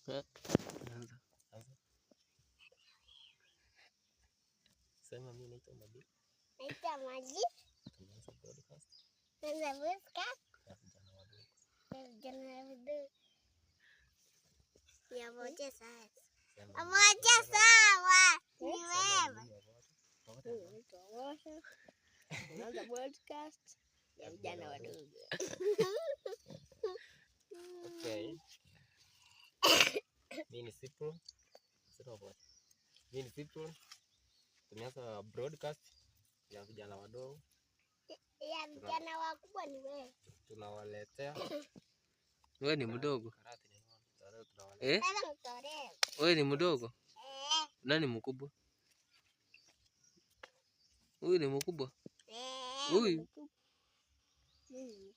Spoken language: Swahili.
Anza. Anza. Sema mimi naitwa Madi. Naitwa Maji. Tumeanza podcast Naanza podcast ya vijana wadogo. ya vijana wadogo. Ya moja sasa. Sema mimi Moja sawa. Ni sema wewe. mimi wote. Wote. Naitwa Washa. Tunaanza podcast ya vijana wadogo. Okay. Mimi ni Sipro. Sina wote. Mimi ni Sipro. Tumeanza broadcast ya vijana wadogo. Ya vijana wakubwa ni wewe. Tunawaletea Wewe ni mdogo karate ni nini? Tunawaletea eh? Sasa mtolee. Wewe ni mdogo? Eh. Nani mkubwa? Huyu ni mkubwa Eh. huyu? Mimi